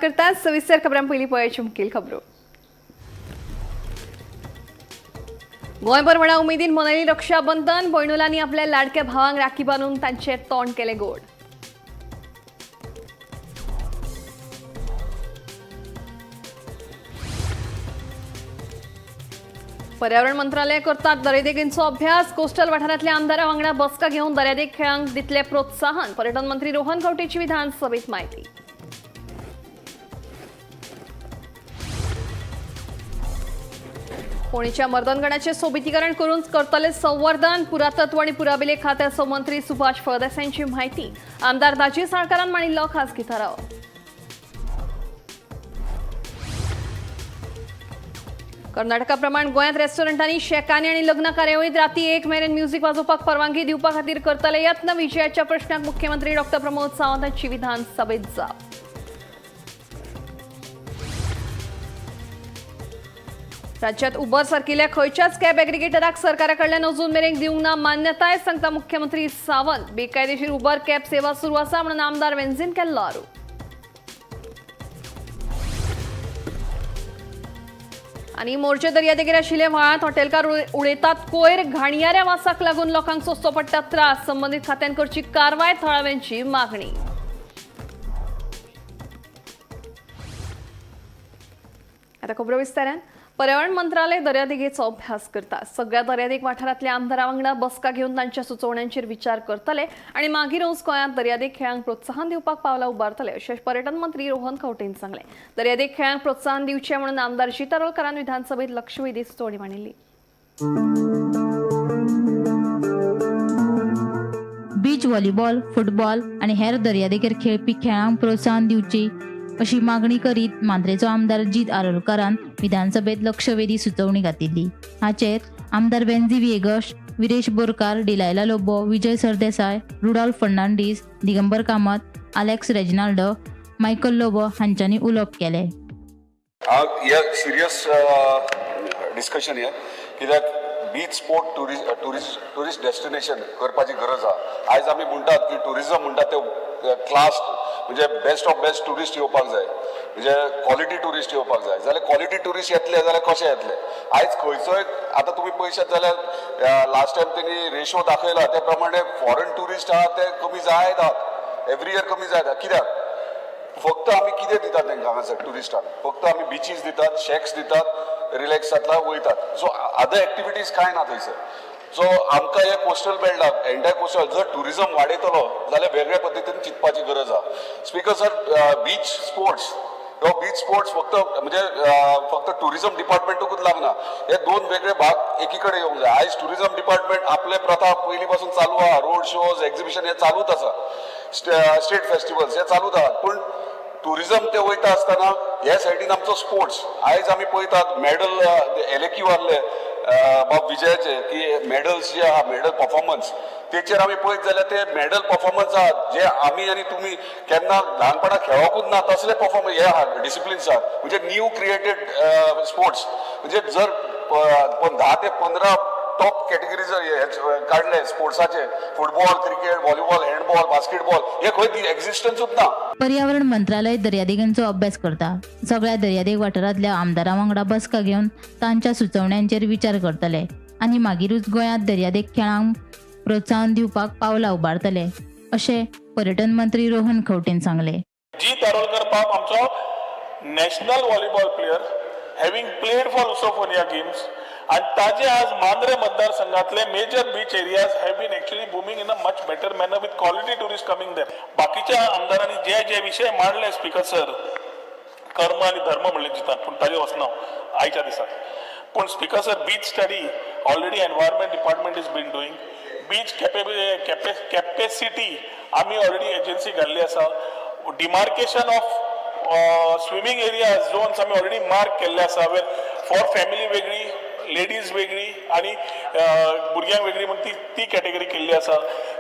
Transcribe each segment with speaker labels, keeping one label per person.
Speaker 1: करतात. सविस्तर खबरां पयलीं पळयाची मुखेल खबरो. गोंयभर व्हडा उमेदीन मनयली रक्षाबंधन. भयणुलांनी आपल्या लाडक्या भावांक राखी बांदून तांचे तोंड केले गोड. पर्यावरण मंत्रालय करतात दर्यादेगेंचो अभ्यास. कोस्टल वाठारांतल्या आमदारां वांगडा बसका घेवन दर्यादेग खेळांक दितले प्रोत्साहन. पर्यटन मंत्री रोहन खंवटेची विधानसभेत माहिती. फोंडेच्या मर्दनगडाचे सोबितीकरण करून करतले संवर्धन. पुरातत्व आणि पुराभिलेख खात्याचो मंत्री सुभाष फळदेसायांची माहिती. आमदार दाजी साळकारान मांडिल्लो खासगी थाराव. कर्नाटकाप्रमाण गोंयांत रेस्टॉरंटांनी, शेकांनी आनी लग्न कार्यावळीत राती 1 मेरेन म्युझिक वाजोवपाक परवानगी दिवपा खातीर करतले यत्न. विजयाच्या प्रश्नाक मुख्यमंत्री डॉक्टर प्रमोद सावंत हांची विधानसभेत जाप. राज्यात उबर सारकिल्ल्या खंयच्याच कॅब एग्रिगेटराक सरकारा कडल्यान अजून मेरेन दिवंक ना मान्यताय, सांगता मुख्यमंत्री सावंत. बेकायदेशीर उबर कॅब सेवा सुरू आसा म्हणून आमदार वेन्झीन केल्लो आरोप. आनी मोर्चे दर्यादेगेर आशिल्ले व्हाळांत हॉटेलकार उडयतात कोयर. घाणयाऱ्या वासाक लागून लोकांक सोंसचो पडटा त्रास. संबंदीत खात्यान करची कारवाय, थळाव्यांची मागणी. आता खबरो विस्तारान. पर्यावरण मंत्रालय दर्यादेगेचो अभ्यास करता. सगळ्या दर्यादेग वाठारांतल्या आमदारां वांगडा बसका घेवन तांच्या सुचोवण्यांचेर विचार करतले आनी मागीरूच गोंयांत दर्यादेग खेळांक प्रोत्साहन दिवपाक पावलां उबारतले, अशें पर्यटन मंत्री रोहन खंवटेन सांगलें. दर्यादेग खेळांक प्रोत्साहन दिवचें म्हणून आमदार जीत आरोलकारान विधानसभेत लक्षवेधी सुचोवणी मांडिल्ली.
Speaker 2: बीच व्हॉलीबॉल, फुटबॉल आनी हेर दर्यादेगेर खेळपी खेळांक प्रोत्साहन दिवची अशी मागणी करीत मांद्रेचो आमदार जीत आरोलकारान विधानसभेत लक्षवेधी सुचोवणी घातिल्ली. हाचेर आमदार वेन्झी Viegas, Viresh Borkar, Delilah Lobo, Vijay Sardesai, Rudolf Fernandes, Digambar Kamat, Alex Reginaldo, Michael Lobo हांच्यांनी उलोवप केलें.
Speaker 3: हे सिरियस डिस्कशन हे, कित्याक beach sport tourist destination करपाची गरज आहा. आयज आमी म्हणटात की टुरिजम म्हणटात ते क्लास, म्हणजे बेस्ट ऑफ बेस्ट ट्युरिस्ट येवपाक जाय, म्हणजे क्वॉलिटी ट्युरिस्ट येवपाक जाय. जाल्यार क्वॉलिटी ट्युरिस्ट येतले जाल्यार कशे येतले? आयज खंयचोय आतां तुमी पळयशात जाल्यार लास्ट टायम तेणी रेशो दाखयला ते प्रमाणे फॉरेन ट्युरिस्ट आहा ते कमी जायत आहात, एवरी इयर कमी जायत आहात. कित्याक? फक्त आमी कितें दितात तांकां हांगासर ट्युरिस्टांक? फक्त आमी बिचीस दितात, शॅक्स दितात, रिलॅक्स जातला वयतात. सो अदर एक्टिविटीज कांय ना थंयसर. सो आमकां हे कोस्टल बेल्टाक, एंटायर कोस्टल जर ट्युरिजम वाडयतलो जाल्यार वेगळ्या पद्दतीन चिंतपाची गरज आहा. स्पिकर सर, बीच स्पोर्ट्स हो बीच स्पोर्ट्स फक्त म्हणजे फक्त ट्युरिजम डिपार्टमेंटूच लागना. हे दोन वेगळे भाग एकी कडेन येवंक जाय. आयज ट्युरिजम डिपार्टमेंट आपले प्रथा पयलीं पासून चालू आहा. रोड शोज, एक्झिबिशन हे चालूच आसा, स्टेट फेस्टिवल्स हे चालूच आहात. पूण टुरिझम ते वयता आसतना ह्या सायडीन आमचो स्पोर्ट्स, आयज आमी पळयतात मॅडल एलएक्यू आहले बाब विजयाचे की मॅडल्स जे आहा, मॅडल परफॉर्मन्स तेचेर आमी पळयत जाल्यार ते मॅडल परफॉर्मन्स आहात जे आमी आनी तुमी केन्ना ल्हानपणा खेळोकूच ना तसले परफॉर्मन्स हे आहात, डिसिप्लिन्स आहात. म्हणजे न्यू क्रिएटेड स्पोर्ट्स, म्हणजे जर 10 ते 15 टॉप कॅटेगरी जर हे काडले स्पोर्ट्साचे, football, cricket, volleyball, handball, basketball, हे खंय एक्झिस्टन्सूच ना.
Speaker 2: पर्यावरण मंत्रालय दर्यादेगांचो अभ्यास करता. सगळ्या दर्यादेग वाठारांतल्या आमदारां वांगडा बसका घेवन तांच्या सुचोवण्यांचेर विचार करतले आनी मागीरूच गोंयांत दर्यादेग खेळांक प्रोत्साहन दिवपाक पावलां उबारतले, अशें पर्यटन मंत्री रोहन खंवटेन सांगलें.
Speaker 4: जीत आरोलकर बाब आमचो national volleyball player, having played for Lusophonia Games, आणि ताजे आज मांद्रे मतदारसंघातले major beach areas have been actually booming in a much better manner with quality tourist coming there. बाकीच्या आमदारांनी जे जे विशय मांडले स्पीकर सर, कर्म आणि धर्म म्हणले जितान, पूण ताजे वचना आयच्या दिसाक. पूण speaker sir, beach study already environment department is been doing. Beach capacity आमी ऑलरेडी एजन्सी घाल्ली आसा. Demarcation of swimming area zones आमी ऑलरेडी मार्क केल्ले आसा, वेर फॉर फॅमिली वेगळी, लेडीज वेगळी आणि भुरग्यांक वेगळी म्हूण ती ती कॅटेगरी केल्ली आसा.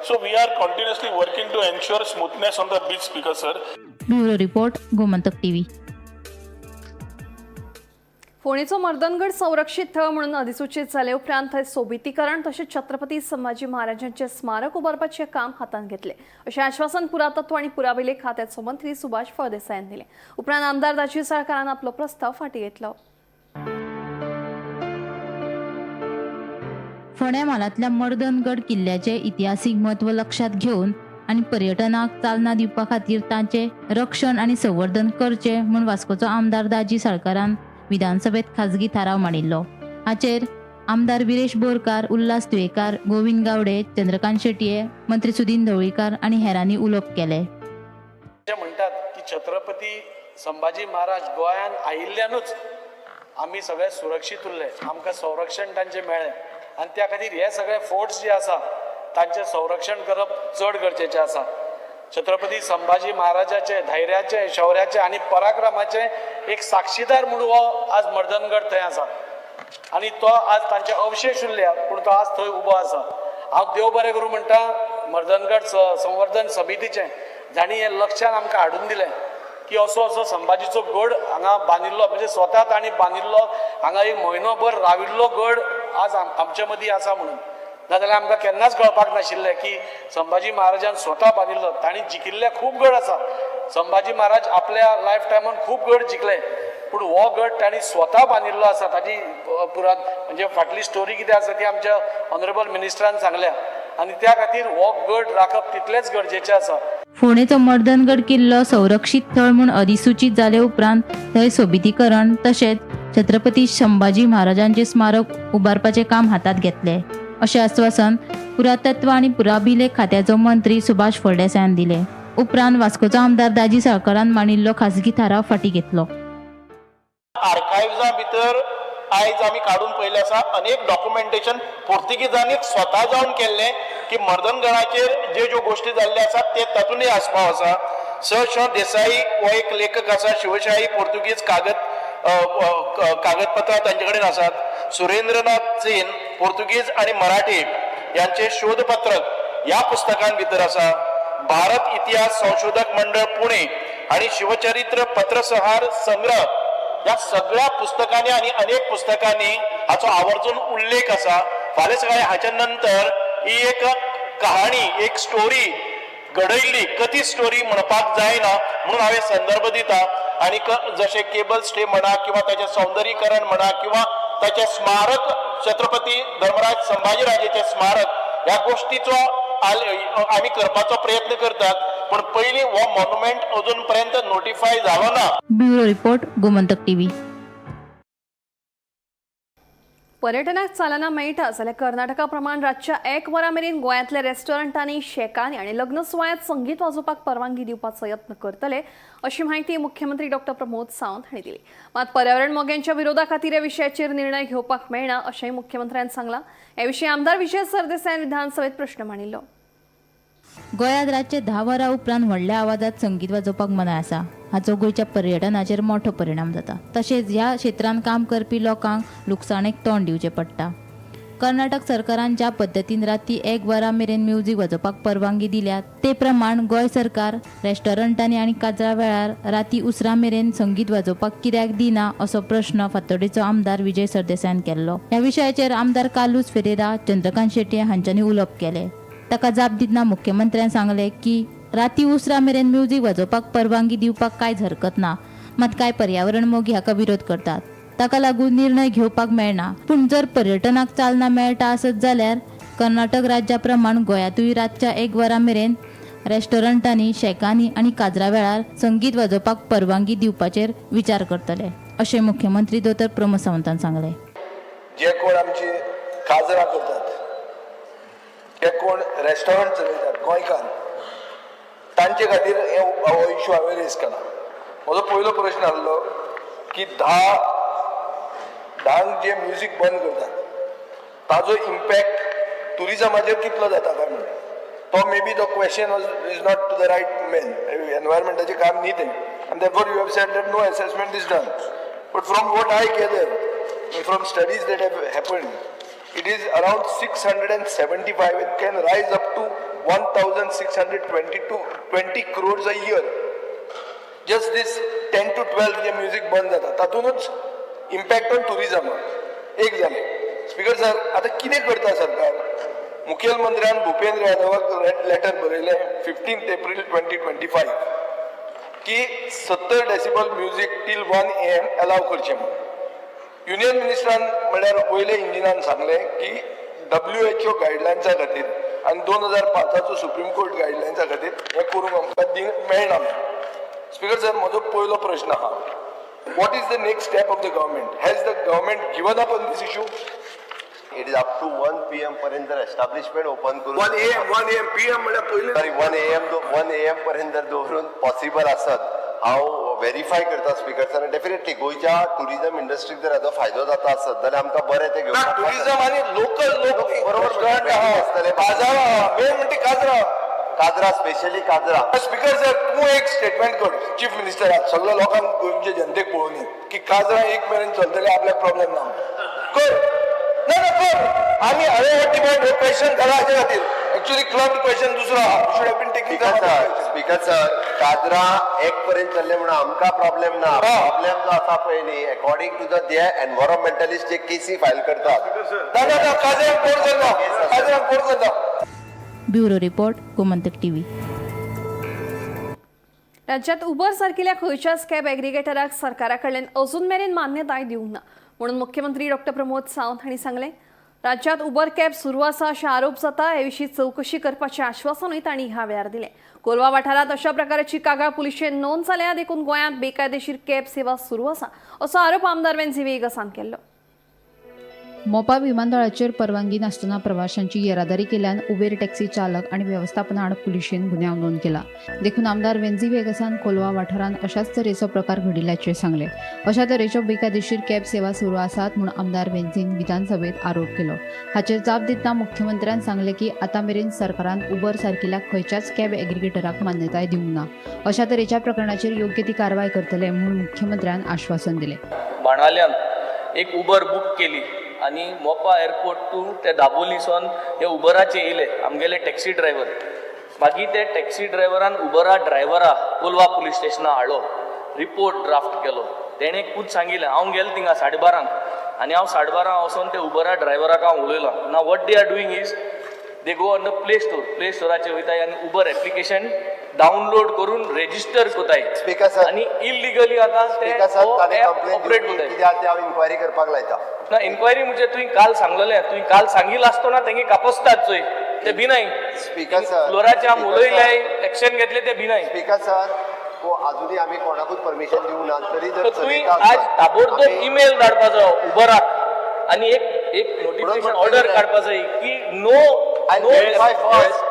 Speaker 4: So we are continuously working to ensure smoothness on the beach, speaker sir.
Speaker 2: Bureau report, Gomantak TV.
Speaker 1: फोंडेचो Mardangad संरक्षित थळ म्हणून अधिसूचित जाले उपरांत थंय सोबितीकरण तशेंच छत्रपती संभाजी महाराजांचे स्मारक उबारपाचें काम हातांत घेतले अशें आश्वासन पुरातत्व आनी पुराभिलेख खात्याचो मंत्री सुभाष फळदेसायान दिलें. उपरांत आमदार दाजी साळकारान आपलो प्रस्ताव फाटीं घेतलो.
Speaker 2: फोंड्या म्हालांतल्या मर्दनगड किल्ल्याचें इतिहासीक म्हत्व लक्षांत घेवन आनी पर्यटनाक चालना दिवपा खातीर तांचें रक्षण आनी संवर्धन करचें म्हूण वास्कोचो आमदार दाजी साळकारान विधानसभेत खाजगी थाराव मांडिल्लो. हाचेर आमदार विरेश बोरकार, उल्हास तुयेकार, गोविंद गावडे, चंद्रकांत शेटये, मंत्री सुदिन ढवळीकार आनी हेरांनी उलोवप केलें.
Speaker 5: जे म्हणटात की छत्रपती संभाजी महाराज गोंयांत आयिल्ल्यानूच आमी सगळे सुरक्षीत उरले, आमकां संरक्षण तांचें मेळ्ळें आनी त्या खातीर हे सगळे फोर्ट्स जे आसा तांचें संरक्षण करप चड गरजेचें आसा. छत्रपती संभाजी महाराजाचे धैर्याचे, शौर्याचे आनी पराक्रमाचे एक साक्षीदार म्हणून हो आज मर्दनगड थंय आसा आनी तो आज तांचे अवशेश उरल्या पूण तो आज थंय उबो आसा. हांव देव बरें करूं म्हणटा मर्दनगड संवर्धन समितीचें, जांणी हें लक्षान आमकां हाडून दिलें की असो असो संभाजीचो गड हांगा बांदिल्लो, म्हणजे स्वता तांणी बांदिल्लो, हांगा एक म्हयनोभर राविल्लो गड आज आमचे मदीं आसा म्हणून. नाजाल्यार आमकां केन्नाच कळपाक नाशिल्लें की संभाजी महाराजान स्वता बांदिल्लो. तांणी जिखिल्ले खूब गड आसा. संभाजी महाराज आपल्या लायफ टायमान खूब गड जिखले पूण हो गड तांणी स्वता बांदिल्लो आसा. ताजी पुरात म्हणजे फाटली स्टोरी कितें आसा ती आमच्या ऑनरेबल मिनिस्टरान सांगल्या आनी त्या खातीर हो गड राखप तितलेंच गरजेचें आसा.
Speaker 2: फोंडेचो मर्दनगड किल्लो संरक्षित थळ म्हूण अधिसूचित जाले उपरांत थंय सोबितीकरण तशेंच छत्रपती संभाजी महाराजांचे स्मारक उबारपाचें काम हातांत घेतले अशें आस्वासन पुरातत्व आनी पुराभिलेख खात्याचो मंत्री सुभाष फळदेसायान दिलें. उपरांत वास्कोचो आमदार दाजी साळकारान मांडिल्लो खाजगी थाराव फाटीं घेतलो.
Speaker 6: आर्कायव्जा भितर आयज आमी काडून पळयलें आसा अनेक डॉक्युमेंटेशन पोर्तुगीजांनी स्वता जावन केल्लें की मर्दनगडाचेर जे ज्यो गोश्टी जाल्ल्यो आसात ते तातूंतय आस्पाव आसा. स श देसाई हो एक लेखक आसा. शिवशाही पोर्तुगीज कागदपत्रां तांचे कडेन आसात. सुरेंद्रनाथ सेन पोर्तुगीज आनी मराठी यांचे शोधपत्रक ह्या पुस्तकान भितर आसा. भारत इतिहास संशोधक मंडळ पुणे आनी शिवचरित्र पत्रसहार संग्रह ह्या सगळ्या पुस्तकांनी आनी अनेक पुस्तकांनी हाचो आवर्जून उल्लेख आसा. फाल्यां सकाळी हाच्या नंतर ही एक कहाणी, एक स्टोरी घडयल्ली, कथीत स्टोरी म्हणपाक जायना म्हणून हांवें संदर्भ दिता. आनी जशें केबल स्टे म्हणा किंवा ताचें सौंदर्यीकरण म्हणा किंवा ताचें स्मारक, छत्रपती धर्मराज संभाजी राजेचें स्मारक, ह्या गोश्टीचो आमी करपाचो प्रयत्न करतात. पूण पयलीं हो मॉन्युमेंट अजून पर्यंत नोटिफाय जालो ना.
Speaker 2: Bureau report, Gomantak TV.
Speaker 1: पर्यटनाक चालना मेळटा जाल्यार कर्नाटका प्रमाण रातच्या 1 वरां मेरेन गोंयांतल्या रेस्टॉरंटांनी, शेकांनी आनी लग्न सुवाळ्यांत संगीत वाजोवपाक परवानगी दिवपाचो यत्न करतले अशी म्हायती मुख्यमंत्री डॉ प्रमोद सावंत हांणी दिली. मात पर्यावरण मोग्यांच्या विरोधा खातीर ह्या विशयाचेर निर्णय घेवपाक मेळना अशेंय मुख्यमंत्र्यान सांगलां. हे विशीं आमदार विजय सरदेसायान विधानसभेत प्रश्न मांडिल्लो.
Speaker 2: गोंयांत रातचे 10 वरां उपरांत व्हडल्या आवाजात संगीत वाजोवपाक मनाय आसा. हाचो गोंयच्या पर्यटनाचेर मोठो परिणाम जाता. तशेंच ह्या क्षेत्रांत काम करपी लोकांक लुकसाणेक तोंड दिवचें पडटा. कर्नाटक सरकारान ज्या पद्दतीन राती 1 वरां मेरेन म्युजीक वाजोवपाक परवानगी दिल्या ते प्रमाण गोंय सरकार रेस्टॉरंटांनी आनी काजरा वेळार राती उसरां मेरेन संगीत वाजोवपाक कित्याक दिना असो प्रश्न फातोड्डेचो आमदार विजय सरदेसायान केल्लो. ह्या विशयाचेर आमदार कार्लुस फेरेरा, चंद्रकांत शेट्ये हांच्यांनी उलोवप केलें. ताका जाप दितना मुख्यमंत्र्यान सांगलें की राती उसरां मेरेन म्युजीक वाजोवपाक परवानगी दिवपाक कांयच हरकत ना. मात कांय पर्यावरण मोगी हाका विरोध करतात. ताका लागून निर्णय घेवपाक मेळना. पूण जर पर्यटनाक चालना मेळटा आसत जाल्यार कर्नाटक राज्या प्रमाण गोंयांतूय रातच्या 1 वरां मेरेन रेस्टॉरंटांनी, शेकांनी आनी काजरा वेळार संगीत वाजोवपाक परवानगी दिवपाचेर विचार करतले अशें मुख्यमंत्री दोतोर प्रमोद सावंतान सांगलें.
Speaker 7: जे कोण आमची काजरां करतात, जे कोण रेस्टॉरंट चलयतात गोंयकार, तांचे खातीर हो इशू हांवें रेज केला. म्हजो पयलो प्रश्न आहलो की 10 धांक जे म्युजीक बंद करतात ताजो इम्पॅक्ट ट्युरिजमाचेर कितलो जाता काय म्हणून. तो maybe the question was is not to the right man. एनवायरमेंटाचें काम न्ही तें आनी therefore you have said that no assessment is done, but from what I gather, from studies that have happened, it is around 675, it can rise up to 1622 20 crores a year. Just this 10 to 12 J music बंद जाता तातूंतच impact on tourism एक जालें. Speaker sir, आतां कितें करता सरकार? मुखेलमंत्र्यान Bhupendra यादवाक letter बरयलें 15 April 2025 की 70 decibel music till 1 AM allow करचें म्हणून. युनियन मिनिस्टरान म्हणल्यार वयल्या इंजिनान सांगलें की WHO गायडलायन्सा खातीर आनी 2005चो सुप्रीम कोर्ट गायडलायन्सा खातीर हें करूंक आमकां दिवंक मेळना. स्पीकर सर, म्हजो पयलो प्रश्न आहा, what is the next step of the government? Has the government given up on this issue?
Speaker 8: It is up to 1 PM पर्यंत जर एस्टॅब्लिशमेंट ओपन करून
Speaker 7: 1 AM, 1 AM, PM म्हणल्यार पयलें.
Speaker 8: सॉरी, 1 AM, 1 AM पर्यंत जर दवरून पॉसिबल आसत, हांव व्हेरीफाय करता स्पीकर सर. डेफिनेटली गोंयच्या टुरिझम इंडस्ट्रीक जर हाजो फायदो जाता आसत जाल्यार आमकां बरें तें
Speaker 7: ना.
Speaker 8: घेवपाक.
Speaker 7: टुरिझम आनी लोकल लोक.
Speaker 8: बरोबर.
Speaker 7: रेस्टॉरंट आहा.
Speaker 8: आसतले.
Speaker 7: काजरां आहा, मेन म्हणटा काजरां.
Speaker 8: काजरा, स्पेशली काजरा.
Speaker 7: स्पीकर सर, तूं एक स्टेटमेंट कर चीफ मिनिस्टराक, सगळ्या लोकांक, गोंयच्या जनतेक पळोवनी की काजरां 1 मेरेन चलतले, आपल्याक प्रॉब्लेम ना. कर ना ना कर. आमी हांवें हो डिमांड, हो क्वेश्चन घाला हाचे खातीर. एक्चुअली क्लब क्वेश्चन दुसरो आहा, should have been taking.
Speaker 8: Speaker sir, speaker sir, काजरा 1 पर्यंत चल्ले म्हणून आमकां प्रॉब्लेम ना. प्रॉब्लेम जो आसा पळय न्ही, अकॉर्डिंग टू the ते एनवायरमेंटलिस्ट जे केसी फायल करतात.
Speaker 7: ना ना ना, काजरांक कोण करना, काजरांक कोण करना.
Speaker 2: Bureau report, Gomantak TV.
Speaker 1: राज्यात उबर सारकिल्या खंयच्याच कॅब एग्रीगेटराक सरकारा कडल्यान अजून मेरेन मान्यताय दिवंक ना म्हणून मुख्यमंत्री डॉक्टर प्रमोद सावंत हांणी सांगलें. राज्यात उबर कॅब सुरू आसा अशे आरोप जाता, हे विशीं चवकशी करपाचें आश्वासनूय तांणी ह्या वेळार दिलें. कोलवा वाठारांत अशा प्रकाराची कागाळ पुलिशेन नोंद जाल्या, देखून गोंयांत बेकायदेशीर कॅब सेवा सुरू आसा असो आरोप आमदार वेन्झी वेगसान केल्लो.
Speaker 9: मोपा विमानतळाचेर परवानगी नासतना प्रवाशांची येरादारी केल्यान उबेर टॅक्सी चालक आनी वेवस्थापना आड पुलिशेन गुन्यांव नोंद केला. देखून आमदार वेन्झी वेगसान कोलवा वाठारांत अशाच तरेचो प्रकार घडिल्ल्याचें सांगलें. अशा तरेच्यो बेकायदेशीर कॅब सेवा सुरू आसात म्हूण आमदार वेन्झीन विधानसभेत आरोप केलो. हाचेर जाप दितना मुख्यमंत्र्यान सांगलें की आतां मेरेन सरकारान उबर सारकिल्या खंयच्याच कॅब एग्रीगेटराक मान्यताय दिवंक ना. अशा तरेच्या प्रकरणाचेर योग्य ती कारवाय करतले म्हूण मुख्यमंत्र्यान आश्वासन दिलें.
Speaker 10: बाणाल्यान एक उबर बूक केली आनी मोपा एअरपोर्ट टू ते दाबोलीसोन हे उबराचे येयले आमगेले टॅक्सी ड्रायव्हर. मागीर ते टॅक्सी ड्रायव्हरान उबरा ड्रायव्हरा कोलवा पुलीस स्टेशना हाडलो, रिपोर्ट ड्राफ्ट केलो. तेणें खूद सांगिलें, हांव गेलो थिंगा 12:30 आनी हांव 12:30 वचोन ते उबरा ड्रायव्हराक हांव उलयलो ना. What they are doing is they go on the Play Store, play स्टोराचेर वयताय आनी उबर एप्लिकेशन डावनलोड करून रेजिस्टर कोताय.
Speaker 8: स्पीकर सर,
Speaker 10: आनी इलिगली आतां ते
Speaker 8: स्पीकर सर,
Speaker 10: हो
Speaker 8: ताणें
Speaker 10: ऍप
Speaker 8: कंप्लेन
Speaker 10: ऑपरेट कोताय.
Speaker 8: कित्याक ते हांव इन्क्वायरी करपाक लायता.
Speaker 10: ना, इन्क्वायरी म्हणजे तुवें काल सांगलेलें, तुवें काल सांगिल्लें आसतना तेंगे कापस्तात चोय ते भिनाय.
Speaker 8: स्पीकर सर,
Speaker 10: फ्लोराचे आम
Speaker 8: स्पीकर
Speaker 10: उलयले, एक्शन घेतले, ते भिनाय.
Speaker 8: स्पीकर सर, को अजूनही आमी कोणाकूच परमिशन दिवंक ना, तरी जर
Speaker 10: तर तुवें
Speaker 8: चलयता
Speaker 10: आज
Speaker 8: आसत,
Speaker 10: ताबडतोब इमेल धाडपाचो उबराक आनी एक एक नोटिफिकेशन ऑर्डर काडपा जाय की no
Speaker 8: I'll
Speaker 10: no
Speaker 8: verify first.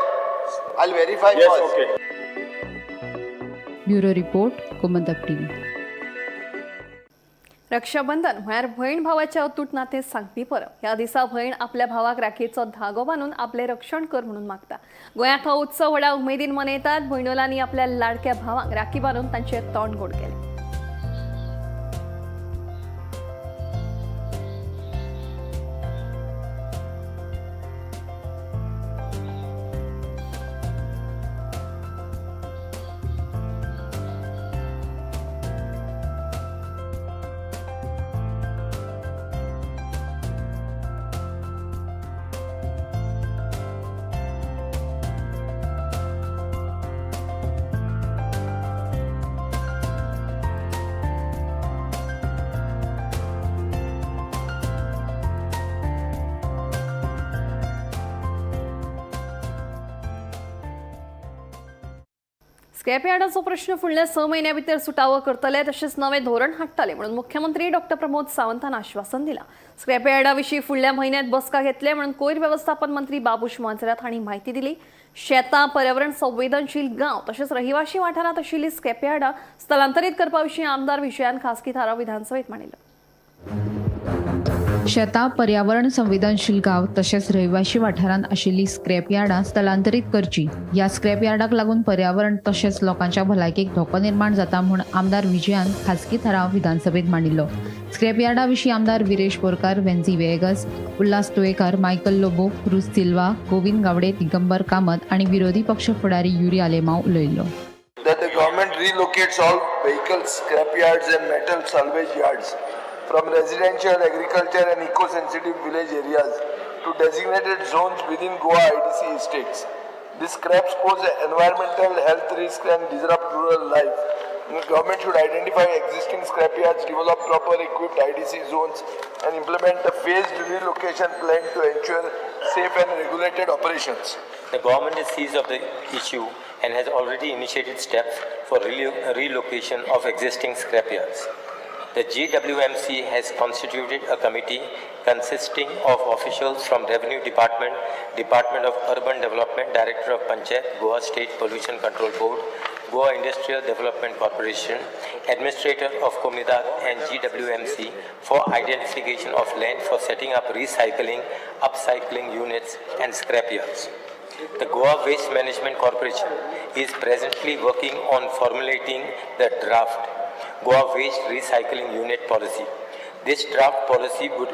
Speaker 8: I'll verify
Speaker 3: Yes,
Speaker 8: first.
Speaker 3: Okay.
Speaker 9: Bureau report, Gomantak TV.
Speaker 1: Rakshabandhan म्हळ्यार भयण भावाचे अतूट नातें सांगपी परब. ह्या दिसा भयण आपल्या भावाक राखयेचो धागो बांदून आपलें रक्षण कर म्हणून मागता. गोंयांत हो उत्सव व्हडा उमेदीन मनयतात. भयणोलांनी आपल्या लाडक्या भावांक राखी बांदून तांचें तोंड गोड केलें. स्क्रॅप यार्डाचो प्रश्न फुडल्या 6 म्हयन्या भितर सुटावो करतले तशेंच नवें धोरण हाडटले म्हणून मुख्यमंत्री डॉक्टर प्रमोद सावंतान आश्वासन दिलां. स्क्रॅप यार्डा विशीं फुडल्या म्हयन्यांत बसका घेतले म्हणून कोयर वेवस्थापन मंत्री बाबूश मोन्सेरात हांणी म्हायती दिली. शेतां, पर्यावरण संवेदनशील गांव तशेंच रहिवाशी वाठारांत आशिल्ली स्क्रॅप यार्डां स्थलांतरीत करपा विशीं आमदार विजयान खासगी थाराव विधानसभेत मांडिल्लो.
Speaker 9: शेतां, पर्यावरण संवेदनशील गांव तशेंच रहिवाशी वाठारांत आशिल्ली स्क्रॅप यार्डां स्थलांतरीत करची. ह्या स्क्रॅप यार्डाक लागून पर्यावरण तशेंच लोकांच्या भलायकेक धोको निर्माण जाता म्हूण आमदार विजयान खासगी थाराव विधानसभेत मांडिल्लो. स्क्रॅप यार्डा विशीं आमदार विरेश बोरकार, वेन्झी वेगस, उल्हास तुयेकार, मायकल लोबो, क्रुज सिल्वा, गोविंद गावडे, दिगंबर कामत आनी विरोधी पक्ष फुडारी Yuri Alemao उलयल्लो.
Speaker 7: That the government relocates all vehicles, scrap yards and metal salvage yards. from residential, agriculture and eco-sensitive village areas to designated zones within Goa IDC estates. These scraps pose environmental health risks and disrupt rural life. The government should identify existing scrapyards, develop proper equipped IDC zones, and implement a phased relocation plan to ensure safe and regulated operations.
Speaker 11: The government is seized of the issue and has already initiated steps for relocation of existing scrapyards. The GWMC has constituted a committee consisting of officials from Revenue Department, Department of Urban Development, Director of Panchayat, Goa State Pollution Control Board, Goa Industrial Development Corporation, Administrator of Comunidade and GWMC for identification of land for setting up recycling, upcycling units and scrapyards. The Goa Waste Management Corporation is presently working on formulating the draft Goa Waste Recycling Unit Policy. This draft policy would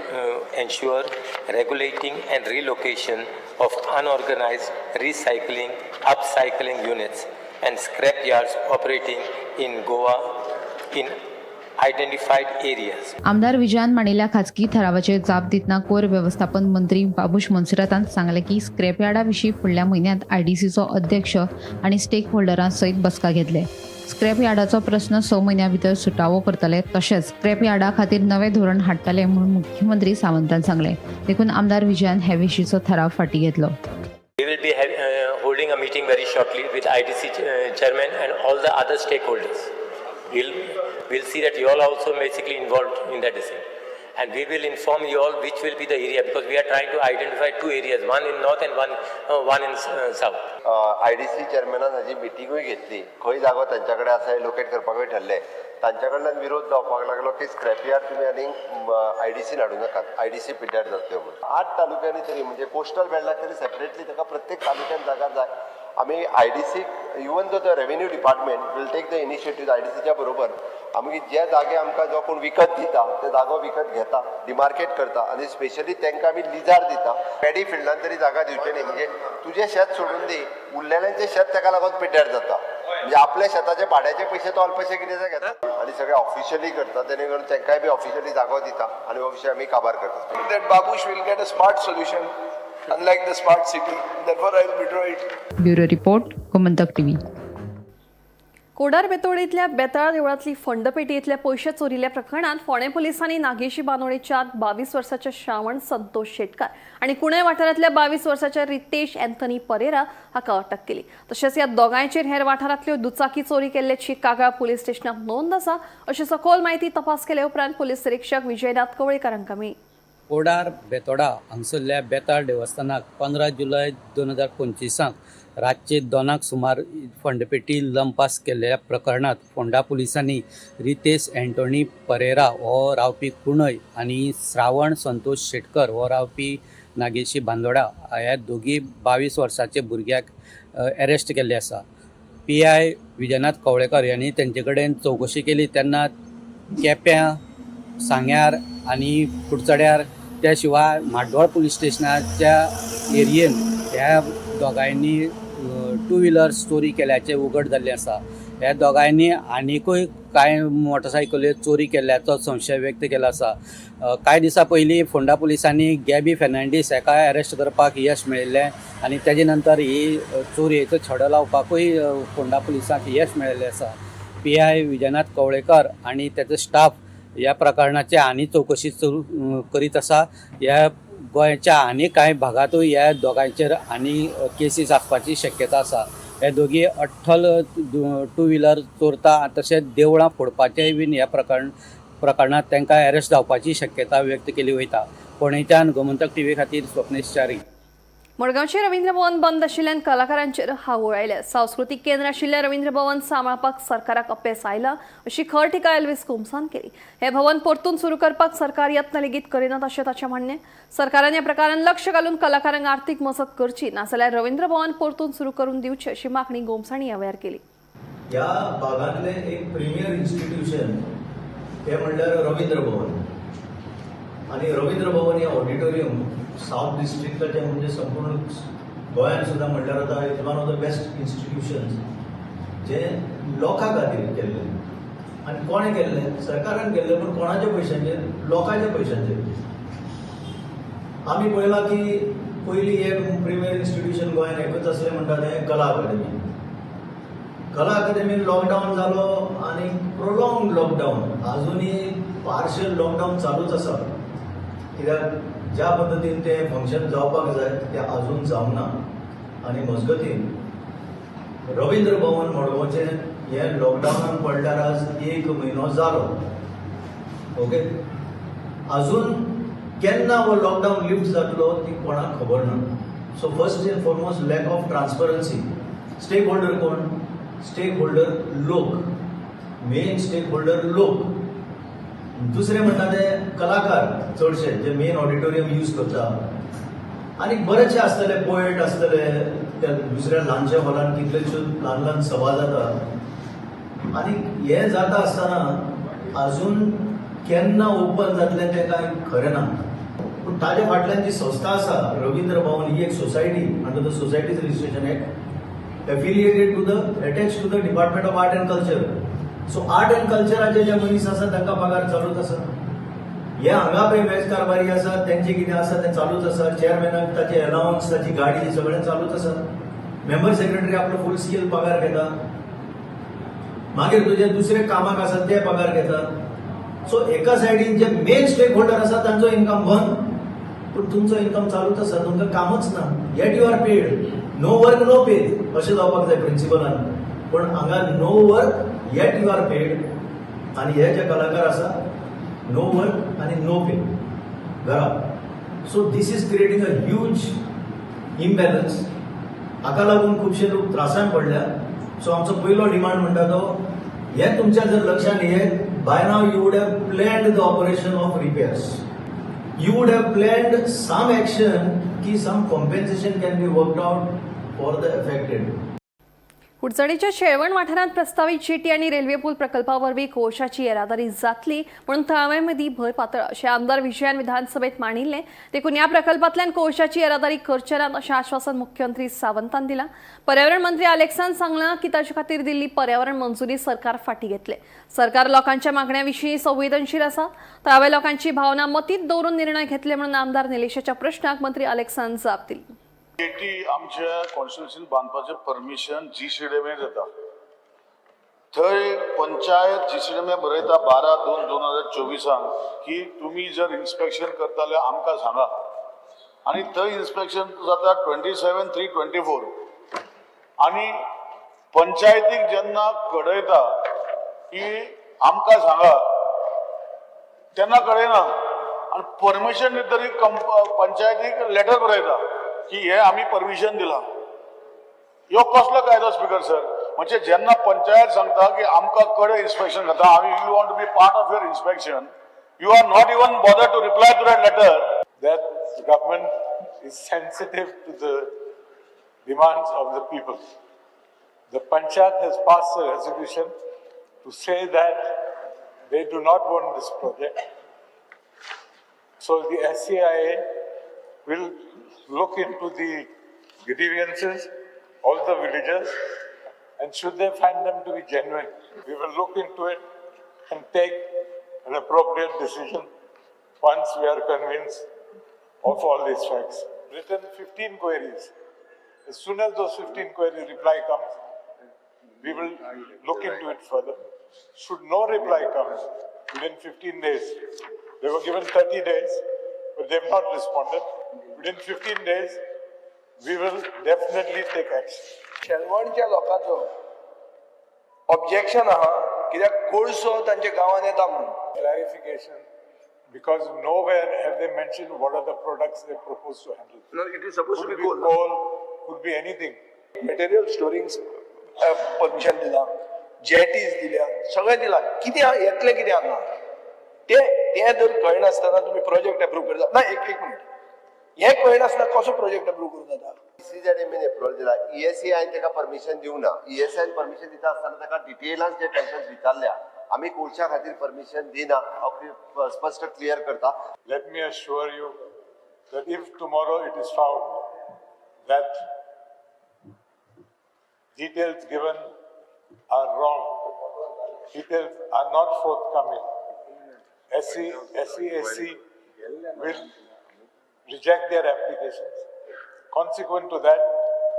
Speaker 11: ensure regulating and relocation of unorganized recycling, upcycling units and scrap yards operating in Goa in identified areas.
Speaker 9: आमदार विजयान मांडिल्ल्या खाजगी ठरावाचेर जाप दितना कोयर वेवस्थापन मंत्री बाबूश मोन्सेरातान सांगलें की स्क्रॅपयार्डा विशीं फुडल्या म्हयन्यांत आयडीसीचो अध्यक्ष आनी स्टेक होल्डरां सयत बसका घेतले. स्क्रॅप यार्डाचो प्रस्न 6 म्हयन्यां भितर सुटावो करतले, तशेंच स्क्रॅप यार्डा खातीर नवें धोरण हाडटले म्हूण मुख्यमंत्री सावंतान सांगलें. देखून आमदार विजयान हे विशींचो ठराव फाटीं घेतलो.
Speaker 11: We will be holding a meeting very shortly with IDC chairman and all the other stakeholders. We'll see that you all are also basically involved in that decision. And we will inform you all which will be the area, because we are trying to identify two areas, one in north and one in south.
Speaker 8: IDC चेअरमॅनान हाजी मिटिंगूय घेतली. खंय जागो तांच्या कडेन आसा हें locate करपाकूय ठरलें. तांच्या कडल्यान विरोध जावपाक लागलो की स्क्रॅपयार्ड तुमी आनीक आयडीसीन हाडूं नाकात, आयडीसी पिड्ड्यार जातल्यो म्हणून. 8 तालुक्यांनी तरी, म्हणजे कोस्टल बेल्टाक तरी सेपरेटली ताका प्रत्येक तालुक्यान जागा जाय. आमी आयडीसीक, even though the revenue department will take the initiative, आयडीसीच्या बरोबर आमी जे जागे आमकां जो कोण विकत दिता ते जागो विकत घेता, डिमार्केट करता आनी स्पेशली तांकां आमी लिजार दिता. पॅडी फिल्डान तरी जागा दिवचे न्ही, म्हणजे तुजें शेत सोडून दी, उरलेल्यांचें शेत ताका लागून पिड्ड्यार जाता. म्हणजे आपल्या शेताचे भाड्याचे पयशे तो अल्पशे कितें घेता आनी सगळे ऑफिशियली करता, तेणे करून तांकांय बी ऑफिशियली जागो दिता आनी ऑफिशियली आमी काबार करता.
Speaker 7: That Babush will get a smart solution, unlike the smart city. Therefore, I will withdraw it.
Speaker 9: Bureau report, Gomantak TV.
Speaker 1: Kodar बेतोडीतल्या Betal देवळांतली फंडपेटयेंतले पयशे चोरिल्ल्या प्रकरणांत फोंडें पुलिसांनी नागेशी बांदोडेच्या 22 वर्साच्या श्रावण संतोष शेटकार आनी कुणय वाठारांतल्या 22 वर्साच्या रितेश अँथनी परेरा हाका अटक केली. तशेंच ह्या दोगांयचेर हेर वाठारांतल्यो दुचाकी चोरी केल्ल्याची कागाळ पुलीस स्टेशनात नोंद आसा, अशी सखोल माहिती तपास केले उपरांत पुलीस निरीक्षक विजयनाथ कवळेकर हांकां मेळ्ळी.
Speaker 12: कोडार बेतोडा हांगसरल्या बेताळ देवस्थानाक 15 जुलय 2025 रातचे 2 सुमार फंडपेटी लंपास केल्ल्या प्रकरणांत फोंडा पुलिसांनी रितेश अँटोनी परेरा हो रावपी कुणय आनी श्रावण संतोष शेटकर हो रावपी नागेशी बांदोडा ह्या दोगी 22 वर्साचे भुरग्याक अरेस्ट केल्ले आसा. PI Vijaynath Kavlekar यांनी तेंचे कडेन चवकशी केली तेन्ना केप्यां, सांग्यार आनी कुडचड्यार, त्या शिवाय म्हाड्डोळ पुलीस स्टेशनाच्या एरियेन ह्या दोगांयनी टू व्हिलर चोरी केल्याचें उघड जाल्लें आसा. ह्या दोगांयनी आनिकूय कांय मोटरसायकल्यो चोरी केल्ल्याचो संशय व्यक्त केला आसा. कांय दिसां पयलीं फोंडा पुलिसांनी गॅबी फेर्नांडीस हाका अरेस्ट करपाक यश मेळिल्लें आनी तेजे नंतर ही चोरयेचो छडो लावपाकूय फोंडा पुलिसांक यश मेळिल्लें आसा. PI Vijaynath Kavlekar आनी तेचो स्टाफ ह्या प्रकरणाची आनी चवकशी सुरू करीत आसा. ह्या गोंयच्या आनी कांय भागांतूय ह्या दोगांयचेर आनी केसीस आसपाची शक्यता आसा. हे दोगी अठ्ठल टू व्हिलर चोरता तशेंच देवळां फोडपाचेय बीन ह्या प्रकरणांत तांकां अरेस्ट जावपाची शक्यता व्यक्त केली वयता. फोंडेच्यान गोमंतक टीव्ही खातीर स्वप्नेश च्यारी.
Speaker 1: मडगांवचे रवींद्र भवन बंद आशिल्ल्यान कलाकारांचेर हावळ आयल्या. सांस्कृतीक केंद्र आशिल्ल्या रवींद्र भवन सांबाळपाक सरकाराक अपेस आयला अशी खर टिका एल्वीस गोम्सान केली. हे भवन परतून सुरू करपाक सरकार यत्न लेगीत करिनात अशें ताचें म्हणणें. सरकारान ह्या प्रकारान लक्ष घालून कलाकारांक आर्थीक मजत करची, नाजाल्यार रवींद्र भवन परतून सुरू करून दिवचें अशी मागणी गोम्स हांणी ह्या वेळार केली.
Speaker 13: ह्या भागांतलें एक प्रिमियर इन्स्टिट्यूशन तें म्हणल्यार रवींद्र भवन, आनी रवींद्र भवन हें ऑडिटोरियम सावथ डिस्ट्रिक्टाचें, म्हणजे संपूर्ण गोंयांत सुद्दां म्हणल्यार आतां it's one of the best institutions जें लोकां खातीर केल्लें. आनी कोणें केल्लें? सरकारान केल्लें, पूण कोणाच्या पयशांचेर? लोकांच्या पयशांचेर. आमी पळयलां की पयलीं एक प्रिमियर इन्स्टिट्यूशन गोंयांत एकूच आसलें म्हणटा तें कला अकादमी. कला अकादमीन लॉकडावन जालो आनी प्रोलोंग लॉकडावन, आजुनूय पार्शियल लॉकडावन चालूच आसा, कित्याक ज्या पद्दतीन तें फंक्शन जावपाक जाय तें आजून जावंक ना. आनी मजगतीन रवींद्र भवन मडगांवचें हें लॉकडावनान पडल्यार आज एक म्हयनो जालो. ओके, आजून केन्ना हो लॉकडावन लिफ्ट जातलो ती कोणाक खबर ना. So first and foremost, lack of transparency. Stake holder कोण? स्टेक होल्डर लोक, मेन स्टेक होल्डर लोक. दुसरें म्हणटा ते कलाकार चडशे जे मेन ऑडिटोरियम यूज करता, आनी बरेचशे आसतले, पोएट आसतले, त्या दुसऱ्या ल्हानशा हॉलान कितलेश्यो ल्हान ल्हान सभा जाता. आनी हें जाता आसतना आजून केन्ना ओपन जातलें तें कांय खरें ना. पूण ताज्या फाटल्यान जी संस्था आसा रवींद्र भवन, ही एक society under the Societies Registration Act, affiliated to the, attach to the Department of Art and Culture. So art and कल्चराचे जे मनीस आसा तांकां पगार चालूच आसा. हे हांगा पळय मेज कारभारी आसा, तेंचे कितें आसा तें चालूच आसा. चेअरमॅनाक ताचे अलावन्स, ताची गाडी, सगळें चालूच आसा. मेंबर सेक्रेटरी आपलो फूल स्केल पगार घेता. मागीर तुजे दुसरे कामाक आसा ते पगार घेतात. सो एका सायडीन जे मेन स्टेक होल्डर आसा तांचो इन्कम बंद, पूण तुमचो इन्कम चालूच आसा. तुमकां कामच ना, yet you are paid. No work, no pay अशें जावपाक जाय प्रिंसिपलान, पूण हांगा no work yet you are paid. आनी हे जे कलाकार आसा, नो वर्क आनी नो पे घरा. So this is creating a huge imbalance. हाका लागून खुबशे लोक त्रासान पडल्या. सो आमचो पयलो डिमांड म्हणटा तो, हें तुमच्या जर लक्षात येत, by now you would have planned the operation of repairs, you would have planned some action की some compensation can be worked out for the affected.
Speaker 1: कुडचडेच्या शेळवण वाठारांत प्रस्तावीत जेटी आनी रेल्वे पूल प्रकल्पा वरवीं कोळशाची येरादारी जातली म्हणून थळाव्यां मदीं भंय पातळ्ळा अशें आमदार विजयान विधानसभेत मांडिल्लें. देखून ह्या प्रकल्पांतल्यान कोळशाची येरादारी करचे नात अशें आश्वासन मुख्यमंत्री सावंतान दिलां. पर्यावरण मंत्री आलेक्सान सांगलां की ताचे खातीर दिल्ली पर्यावरण मंजुरी सरकार फाटीं घेतले. सरकार लोकांच्या मागण्या विशीं संवेदनशील आसा. थळाव्या लोकांची भावना मतींत दवरून निर्णय घेतले म्हणून आमदार निलेशाच्या प्रश्नाक मंत्री आलेक्सान जाप दिली.
Speaker 4: जेटी आमच्या कॉन्स्टिट्युन्सीन बांदपाचें परमिशन जी सी डी एम दिता. थंय पंचायत जी सी डी एम बरयता 12/2/2024 की तुमी जर इन्स्पेक्शन करता जाल्यार आमकां सांगा. आनी थंय इन्स्पेक्शन जाता 27/3/24. आनी पंचायतीक जेन्ना कळयता की आमकां सांगा, तेन्ना कळयना. आनी परमिशन दितरी पंचायतीक लेटर बरयता की हे आमी परमिशन दिलां. ह्यो कसलो कायदो, स्पीकर सर? म्हणजे जेन्ना पंचायत सांगता की आमकां कडेन इन्स्पेक्शन करता आमी, you want to be part of your inspection, you are not even bother to reply to that letter.
Speaker 14: That the government is sensitive to the demands of the people. The panchayat has passed a resolution to say that they do not want this project. So the SCIA will look into the grievances of the villagers, and should they find them to be genuine, we will look into it and take an appropriate decision once we are convinced of all these facts. Written 15 queries. As soon as those 15 queries reply comes, we will look into it further. Should no reply come within 15 days, they were given 30 days, but they have not responded. Within 15 days, we will definitely take action.
Speaker 7: शेलवणच्या लोकांचो objection आहा, कित्याक कोळसो तांच्या गांवांत येता म्हणून.
Speaker 14: Clarification, because nowhere have they mentioned what are the products they propose to handle.
Speaker 7: No, it is supposed to
Speaker 14: Could
Speaker 7: be
Speaker 14: be
Speaker 7: coal.
Speaker 14: Coal, could be anything.
Speaker 7: Material storing permission दिलां, जेटीज दिल्या, सगळें दिलां. कितें येतलें, कितें हांगा तें तें जर कळनासतना तुमी प्रोजेक्ट एप्रूव करता ना. एक एक मिनिट, हें कळनासतना कसो प्रोजेक्ट एप्रूव करूं जाता?
Speaker 8: सीझेडएमएन एप्रुवल दिला, ईएसआयन ताका परमिशन दिवंक ना. ईएसआयन परमिशन दिता आसतना ताका डिटेलान जे क्वेश्चन्स विचारल्या, आमी कोळशा खातीर परमिशन दिना अ स्पश्ट क्लियर करता.
Speaker 14: Let me assure you that if tomorrow it is found that details given are wrong, details are not forthcoming, SEAC will reject their applications. Consequent to that,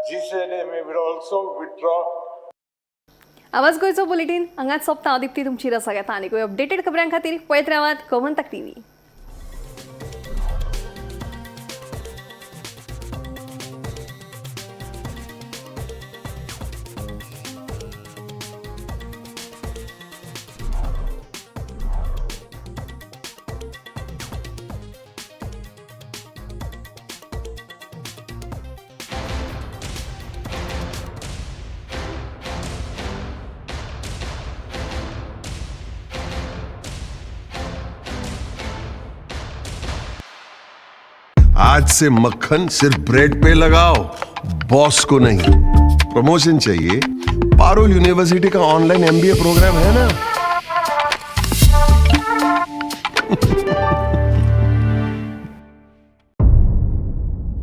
Speaker 14: GZMA will also withdraw
Speaker 1: आवाज गोंयचो bulletin हांगाच सोंपता. हांव दीप्ती तुमची रजा घेता. आनीकूय updated खबरां खातीर पळयत रावात गोमंतक टीव्ही.
Speaker 15: आज से मक्खन सिर्फ ब्रेड पे लगाओ, बॉस को नहीं। प्रमोशन चाहिए? पारुल यूनिवर्सिटी का ऑनलाइन एमबीए प्रोग्राम है ना।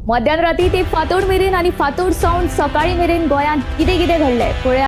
Speaker 16: मध्यान राती ते फांतोड मेरेन आनी फांतोड सावन सकाळी मेरेन गोंयांत कितें कितें घडलें पळया.